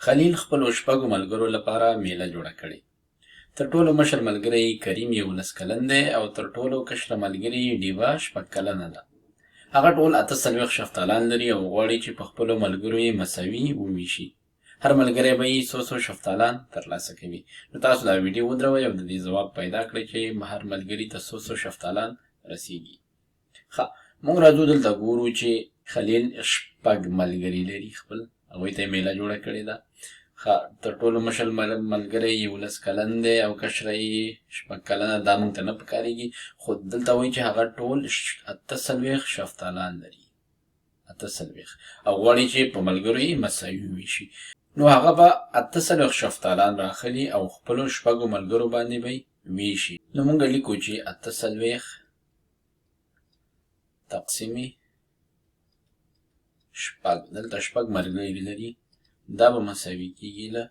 خلیل خپلو شپږو ملګرو لپاره میله جوړه کړې. تر ټولو مشر ملګری یې کریم 11 کلن دی او تر ټولو کشره ملګرې یې ډیوه 6 کلنه ده. هغه ټول 48 شفتالان لري او غواړي چې په خپلو ملګرو یې مساوي وویشي. هر ملګری به یې څو څو شفتالان ترلاسه کوي. نو تاسو دا ویډیو ودروئ او د دې ځواب پیدا کړئ چې هر ملګري ته څو څو شفتالان رسیږي. ښه، موږ راځو دلته ګورو چې خلیل شپږ ملګري لري خپل، هغوی ته یې میله جوړه کړې ده. ښه، تر ټولو مشر ملګری یې 11 کلن دی او کشره یې 6 کلنه، دا موږ ته نه پکارېږي. خو دلته وایي چې هغه ټول 48 شفتالان لري، 48، او غواړي چې په ملګرو یې مساوي وویشي. نو هغه به 48 شفتالان راخلي او خپلو شپږو ملګرو باندې به یې ویشي. نو موږ لیکو چې 48 تقسیم شپږ، دلته شپږ ملګري لري، دا به مساوي کېږي له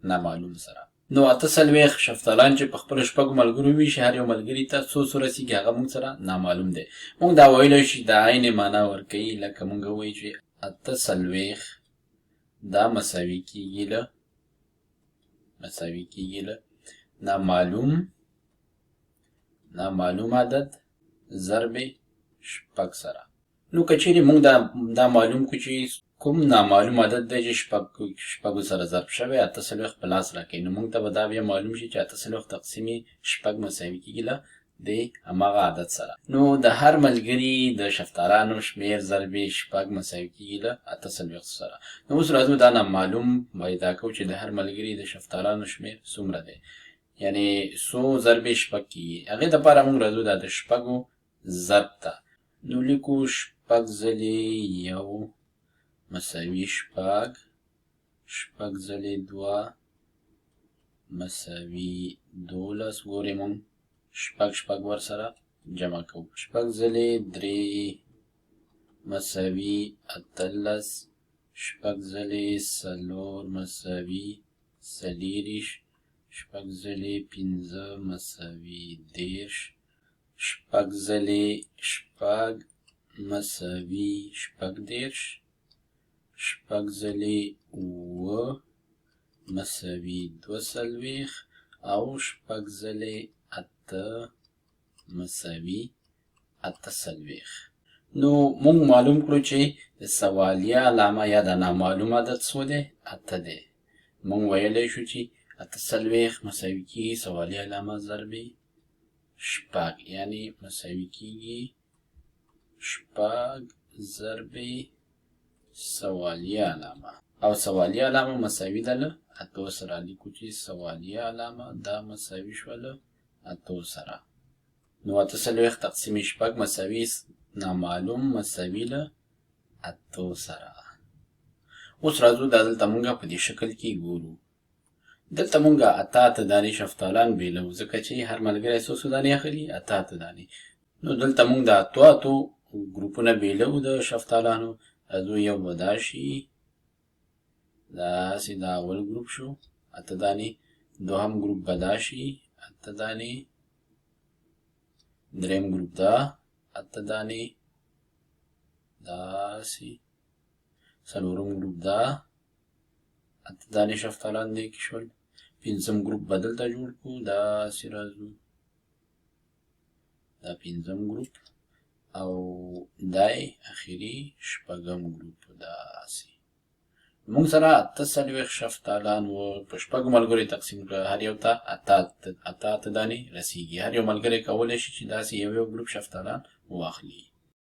نامعلوم سره. نو 48 شفتالان چې په خپلو شپږو ملګرو ویشي، هر یو ملګري ته څو څو رسېږي هغه موږ سره نامعلوم دی. موږ دا ویلی شو چې دا عین معنا ورکوي، لکه موږ وایو چې 48 دا مساوي کېږي له نامعلوم عدد ضرب شپږ سره. نو که چیرې موږ دا معلوم کړو چې کوم نامعلوم عدد دی چې شپږو سره ضرب شوی 48 په لاس راکوي، نو موږ ته به دا بیا معلوم شي چې 48 تقسیم شپږ مساوي کېږي له دې هماغه عدد سره. نو د هر ملګري د شفتالانو شمېر ضرب شپږ مساوي کېږي له 48 سره. نو اوس راځو دا نامعلوم پیدا کوو چې د هر ملګري د شفتالانو شمېر څومره دی، یعنی څو ضرب شپږ کېږي. هغې دپاره موږ راځو دا د شپږو ضرب ته. نو لیکو شپږ ځلې یو مساوي شپږ، شپږ ځلې دوه مساوي 12. ګورئ موږ شپږ شپږ ورسره جمع کوو. شپږ ځلې درې مساوي 18، شپږ ځلې څلور مساوي 24، شپږ ځلې پنځه مساوي 30، شپږ ځلې شپږ مساوي 36، شپږ ځلې اووه مساوي 42، او شپږ ځلې اته مساوي 48. نو موږ معلوم کړو چې د سوالیه علامه یا د نامعلوم عدد څو دی؟ 8 دی. موږ ویلی شو چې 48 مساوي کېږي سوالیه علامه ضرب شپږ، یعنی مساوي کېږي شپږ ضرب سوالیه علامه، او سوالیه علامه مساوي ده له اتو سره. لیکو چې سوالیه علامه دا مساوي شوه له اتو سره. نو 48 تقسیم شپږ مساوي نامعلوم مساوي له اتو سره. اوس راځو دا دلته موږ په دې شکل کې ګورو. دلته موږ اته اته دانې شفتالان بېلوو، ځکه چې هر ملګری څو څو دانې اخلي؟ اته اته دانې. نو دلته موږ د اتو اتو ګروپونه بېلوو د شفتالانو. راځو یو به دا شي، داسې دا اول ګروپ شو اته دانې، دوهم ګروپ به دا شي اته دانې، دریم ګروپ دا اته دانې، داسې څلورم ګروپ دا اته دانې شفتالان دې کې شول، پنځم ګروپ به دلته جوړ کړو، داسې راځو دا پنځم ګروپ، او دا یې اخري شپږم ګروپ. داسې موږ سره 48 شفتالان وو، په شپږو ملګرو یې تقسیم کړه، هر یو ته اته اته دانې رسیږي. هر یو ملګری کولی شي چې داسې یو یو ګروپ شفتالان واخلي.